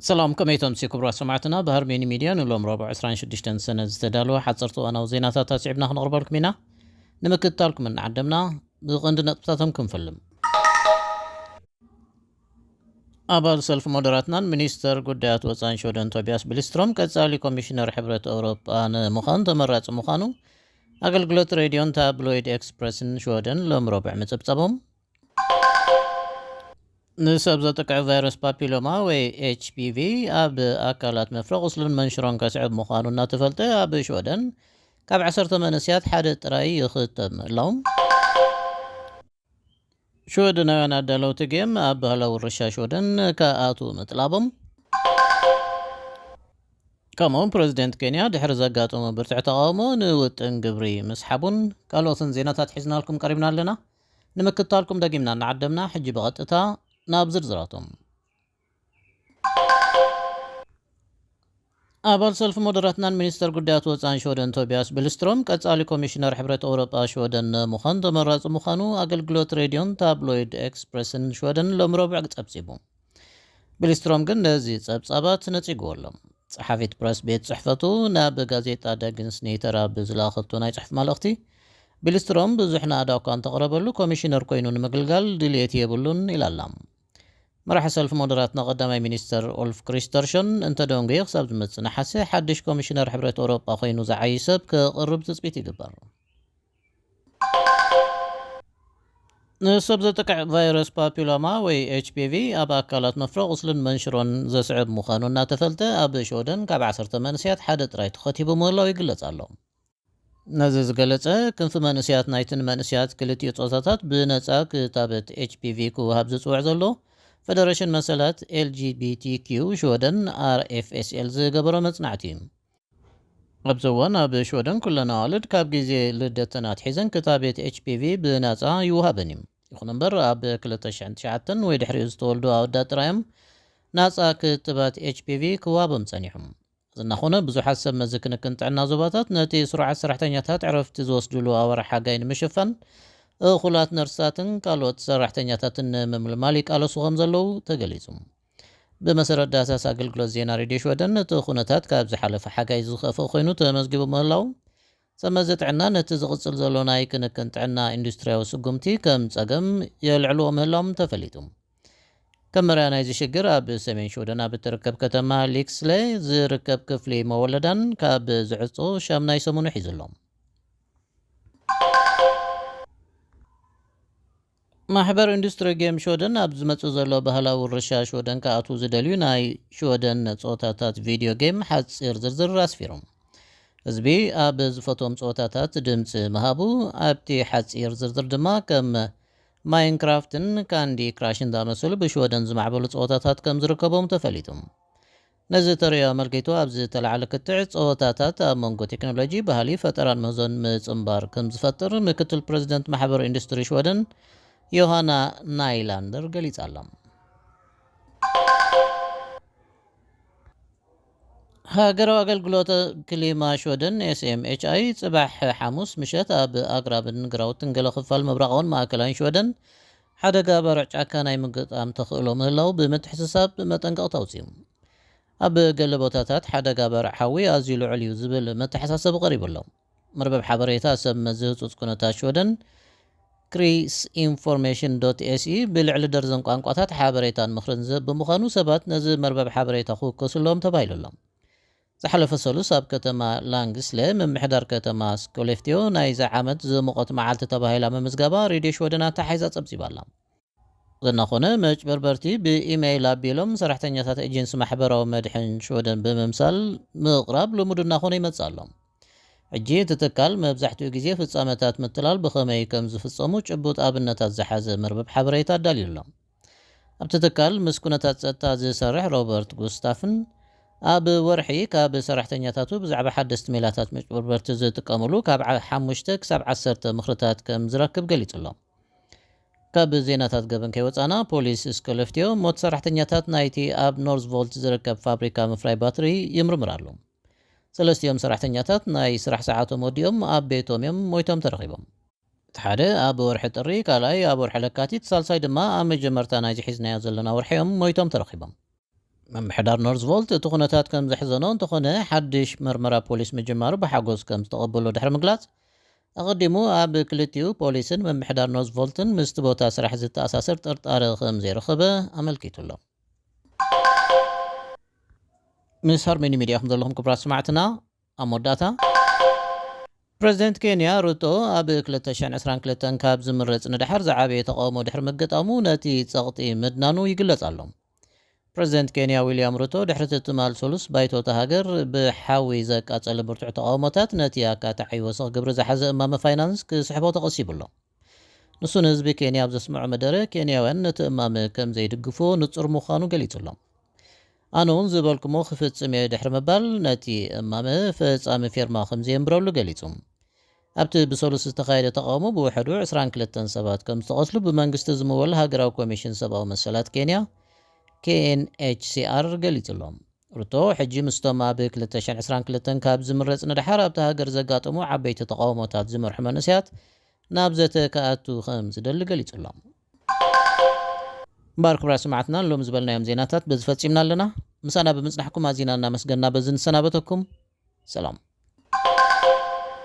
ሰላም፣ ከመይ ትምሲ ክቡራት ሰማዕትና? ብሃርሜኒ ሚድያ ንሎም ረቡዕ ዕስራን ሽዱሽተን ሰነ ዝተዳለወ ሓፀርቲ እዋናዊ ዜናታት ኣስዒብና ክነቕርበልኩም ኢና። ንምክትታልኩም እናዓደምና ብቐንዲ ነጥብታቶም ክንፈልም። ኣባል ሰልፊ ሞደራትናን ሚኒስተር ጉዳያት ወፃን ሽወደን ቶቢያስ ብሊስትሮም ቀፃሊ ኮሚሽነር ሕብረት ኤውሮጳ ንምዃን ተመራፂ ምዃኑ ኣገልግሎት ሬድዮን ታብሎይድ ኤክስፕረስን ሽወደን ሎም ረቡዕ ምፅብፀቦም። ንሰብ ዘጥቅዕ ቫይረስ ፓፒሎማ ወይ ኤች ፒ ቪ ኣብ ኣካላት መፍረ ቁስልን መንሽሮን ከስዕብ ምዃኑ እናተፈልጠ ኣብ ሽወደን ካብ ዓሰርተ መንእስያት ሓደ ጥራይ ይኽተብ ምህላው። ሽወደናውያን ኣዳለውቲ ጌም ኣብ ባህላዊ ውርሻ ሽወደን ከኣቱ ምጥላቦም። ከምኡውን ፕረዚደንት ኬንያ ድሕሪ ዘጋጠሙ ብርቱዕ ተቓውሞ ንውጥን ግብሪ ምስሓቡን ካልኦትን ዜናታት ሒዝናልኩም ቀሪብና ኣለና። ንምክትታልኩም ደጊምና እናዓደምና ሕጂ ብቐጥታ ናብ ዝርዝራቶም። ኣባል ሰልፊ ሞደራትናን ሚኒስተር ጉዳያት ወፃን ሽወደን ቶቢያስ ብልስትሮም ቀፃሊ ኮሚሽነር ሕብረት ኤውሮጳ ሽወደን ንምዃን ተመራፂ ምዃኑ ኣገልግሎት ሬድዮን ታብሎይድ ኤክስፕረስን ሽወደን ሎም ረቡዕ ጸብጺቡ። ብልስትሮም ግን ነዚ ጸብጻባት ነጺግዎ ኣሎ። ጸሓፊት ፕረስ ቤት ጽሕፈቱ ናብ ጋዜጣ ዳግንስ ኔተር ኣብ ዝለኣኸቶ ናይ ጽሑፍ መልእኽቲ፣ ብልስትሮም ብዙሕ ናእዳ እኳ እንተቕረበሉ ኮሚሽነር ኮይኑ ንምግልጋል ድልየት የብሉን ኢላ ኣላ። መራሒ ሰልፊ ሞደራትና ቀዳማይ ሚኒስተር ኡልፍ ክሪስተርሾን እንተደንጎየ ክሳብ ዝመጽእ ነሓሰ ሓድሽ ኮሚሽነር ሕብረት ኤውሮጳ ኮይኑ ዝዓዪ ሰብ ክቕርብ ትጽቢት ይግበር። ንሰብ ዘጥቅዕ ቫይረስ ፓፒሎማ ወይ ኤች ፒ ቪ ኣብ ኣካላት መፍረ ቁስልን መንሽሮን ዘስዕብ ምዃኑ እናተፈልጠ ኣብ ሽወደን ካብ ዓሰርተ መንእስያት ሓደ ጥራይ ተኸቲቡ ምህላው ይግለጽ ኣሎ። ነዚ ዝገለጸ ክንፊ መንእስያት ናይትን መንእስያት ክልቲኡ ጾታታት ብነጻ ክታበት ኤች ፒ ቪ ክወሃብ ዝጽውዕ ዘሎ ፈደረሽን መሰላት ኤል ጂ ቢ ቲ ኪው ሽወደን ኣር ኤፍ ኤስ ኤል ዝገበሮ መጽናዕቲ እዩ። ኣብዚ እዋን ኣብ ሽወደን ኩለን ኣዋልድ ካብ ግዜ ልደተን ኣትሒዘን ክታበት ኤች ፒ ቪ ብናጻ ይወሃበን እዩ። ይኹን እምበር ኣብ ክልተ ሽሕን ትሽዓተን ወይ ድሕሪኡ ዝተወልዱ ኣወዳት ጥራይ እዮም ናጻ ክትባት ኤች ፒ ቪ ክወሃቦም ጸኒሑ። እዚ እናኾነ ብዙሓት ሰብ መዚ ክንክን ጥዕና ዞባታት ነቲ ስሩዓት ሰራሕተኛታት ዕረፍቲ ዝወስድሉ ኣዋርሕ ሓጋይ ንምሽፋን እኹላት ነርሳትን ካልኦት ሰራሕተኛታትን ንምምልማል ይቃለሱ ከም ዘለዉ ተገሊጹ። ብመሰረት ዳህሳስ ኣገልግሎት ዜና ሬድዮ ሽወደን፣ እቲ ኩነታት ካብ ዝሓለፈ ሓጋይ ዝኸፍአ ኮይኑ ተመዝጊቡ ምህላው፣ ሰብ መዚ ጥዕና ነቲ ዝቕጽል ዘሎ ናይ ክንክን ጥዕና ኢንዱስትርያዊ ስጉምቲ ከም ጸገም የልዕልዎ ምህላዎም ተፈሊጡ። ከም መርያ ናይዚ ሽግር ኣብ ሰሜን ሽወደን ኣብ እትርከብ ከተማ ሊክስለ ዝርከብ ክፍሊ መወለዳን ካብ ዝዕጾ ሻምናይ ሰሙኑ ሒዙ ኣሎ። ማሕበር ኢንዱስትሪ ጌም ሽወደን ኣብ ዝመጽእ ዘሎ ባህላዊ ውርሻ ሽወደን ክኣትዉ ዝደልዩ ናይ ሽወደን ጸወታታት ቪድዮ ጌም ሓጺር ዝርዝር ኣስፊሩ። ህዝቢ ኣብ ዝፈትዎም ጸወታታት ድምጺ ምሃቡ ኣብቲ ሓጺር ዝርዝር ድማ ከም ማይንክራፍትን ካንዲ ክራሽን ዝኣመሰሉ ብሽወደን ዝማዕበሉ ጸወታታት ከም ዝርከቦም ተፈሊጡ። ነዚ ተርእዮ ኣመልኪቱ ኣብ ዝተላዕለ ክትዕ ጸወታታት ኣብ መንጎ ቴክኖሎጂ፣ ባህሊ፣ ፈጠራን ምህዞን ምጽንባር ከም ዝፈጥር ምክትል ፕረዚደንት ማሕበር ኢንዱስትሪ ሽወደን ዮሃና ናይላንደር ገሊጻ ኣላ። ሃገራዊ ኣገልግሎት ክሊማ ሽወደን ኤስ ኤም ኤች ኣይ ጽባሕ ሓሙስ ምሸት ኣብ ኣግራብን ግራውትን ገለ ክፋል ምብራቓውን ማእከላይን ሽወደን ሓደጋ ባርዕ ጫካ ናይ ምግጣም ተኽእሎ ምህላው ብምትሕስሳብ መጠንቀቕታ ኣውጺኡ። ኣብ ገለ ቦታታት ሓደጋ ባርዕ ሓዊ ኣዝዩ ልዑል እዩ ዝብል መተሓሳሰቢ ቀሪቡ ኣሎ። መርበብ ሓበሬታ ሰብ መዚ ህጹጽ ኩነታት ሽወደን ክሪስ ኢንፎርሜሽን ዶት ኤስ ኢ ብልዕሊ ደርዘን ቋንቋታት ሓበሬታን ምኽርን ዝህብ ብምዃኑ ሰባት ነዚ መርበብ ሓበሬታ ክውከሱ ኣለዎም ተባሂሉ ኣሎ። ዝሓለፈ ሰሉስ ኣብ ከተማ ላንግስለ ምምሕዳር ከተማ ስኮሌፍትዮ ናይዚ ዓመት ዝሙቐት መዓልቲ ተባሂላ ምምዝጋባ ሬድዮ ሽወደን ኣተሓሒዛ ጸብጺባ ኣላ። እዚ እናኾነ መጭበርበርቲ ብኢሜይል ኣቢሎም ሰራሕተኛታት ኤጀንሲ ማሕበራዊ መድሕን ሽወደን ብምምሳል ምቕራብ ልሙድ እናኾነ ይመጽእ ኣሎ። ሕጂ እቲ ትካል መብዛሕትኡ ግዜ ፍጻመታት ምትላል ብኸመይ ከም ዝፍጸሙ ጭቡጥ ኣብነታት ዝሓዘ መርበብ ሓበሬታ ኣዳልዩ ኣሎ። ኣብቲ ትካል ምስ ኩነታት ጸጥታ ዝሰርሕ ሮበርት ጉስታፍን ኣብ ወርሒ ካብ ሰራሕተኛታቱ ብዛዕባ ሓደስቲ ሜላታት መጭበርበርቲ ዝጥቀምሉ ካብ ዓ-፣ ሓሙሽተ ክሳብ ዓሰርተ ምኽርታት ከም ዝረክብ ገሊጹ ኣሎ። ካብ ዜናታት ገበን ከይወጻና፣ ፖሊስ ስኮለፍትዮ ሞት ሰራሕተኛታት ናይቲ ኣብ ኖርዝ ቮልት ዝርከብ ፋብሪካ ምፍራይ ባትሪ ይምርምር ኣሎ። ሰለስቲኦም ሰራሕተኛታት ናይ ስራሕ ሰዓቶም ወዲኦም ኣብ ቤቶም እዮም ሞይቶም ተረኺቦም። እቲ ሓደ ኣብ ወርሒ ጥሪ፣ ካልኣይ ኣብ ወርሒ ለካቲት፣ ሳልሳይ ድማ ኣብ መጀመርታ ናይዚ ሒዝናዮ ዘለና ወርሒ እዮም ሞይቶም ተረኺቦም። ምምሕዳር ኖርዝቮልት እቲ ኩነታት ከም ዘሕዘኖ እንተኾነ ሓድሽ መርመራ ፖሊስ ምጅማሩ ብሓጎስ ከም ዝተቐበሎ ድሕሪ ምግላጽ፣ ኣቐዲሙ ኣብ ክልቲኡ ፖሊስን ምምሕዳር ኖርዝቮልትን ምስቲ ቦታ ስራሕ ዝተኣሳሰር ጥርጣረ ከም ዘይረኸበ ኣመልኪቱ ኣሎ። ምስ ሃርመኒ ሚድያ ከም ዘለኹም ክቡራት ስማዕትና፣ ኣብ መወዳእታ፣ ፕረዚደንት ኬንያ ሩቶ ኣብ ክልተ ሽሕን ዕስራን ክልተን ካብ ዝምረጽ ንድሓር ዝዓበየ ተቓውሞ ድሕሪ ምግጣሙ ነቲ ጸቕጢ ምድናኑ ይግለጽ ኣሎ። ፕረዚደንት ኬንያ ዊልያም ሩቶ ድሕሪ እቲ ትማል ሰሉስ ባይቶ እታ ሃገር ብሓዊ ዘቃጸለ ብርቱዕ ተቓውሞታት ነቲ ኣካታዒ ወሰኽ ግብሪ ዝሓዘ እማመ ፋይናንስ ክስሕቦ ተቐሲቡ ኣሎ። ንሱ ንህዝቢ ኬንያ ኣብ ዘስምዖ መደረ ኬንያውያን ነቲ እማመ ከም ዘይድግፍዎ ንጹር ምዃኑ ገሊጹ ኣሎ። ኣነ እውን ዝበልኩሞ ክፍጽም እየ ድሕሪ ምባል ነቲ እማመ ፈጻሚ ፊርማ ከም ዘየንብረሉ ገሊጹ። ኣብቲ ብሰሉስ ዝተኻየደ ተቓውሞ ብውሕዱ ዕስራን ክልተን ሰባት ከም ዝተቐስሉ ብመንግስቲ ዝምወል ሃገራዊ ኮሚሽን ሰብኣዊ መሰላት ኬንያ፣ ኬኤንኤችሲኣር፣ ገሊጹ ኣሎ። ሩቶ ሕጂ ምስቶም ኣብ ክልተ ሽሕን ዕስራን ክልተን ካብ ዝምረጽ ንድሓር ኣብቲ ሃገር ዘጋጠሙ ዓበይቲ ተቓውሞታት ዝመርሑ መንእሰያት ናብ ዘተ ክኣቱ ከም ዝደሊ ገሊጹ ኣሎ። እምበኣር ክቡራት ሰማዕትና ንሎሚ ዝበልናዮም ዜናታት በዚ ፈጺምና ኣለና። ምሳና ብምጽናሕኩም ኣዚና እናመስገና በዚ ንሰናበተኩም። ሰላም።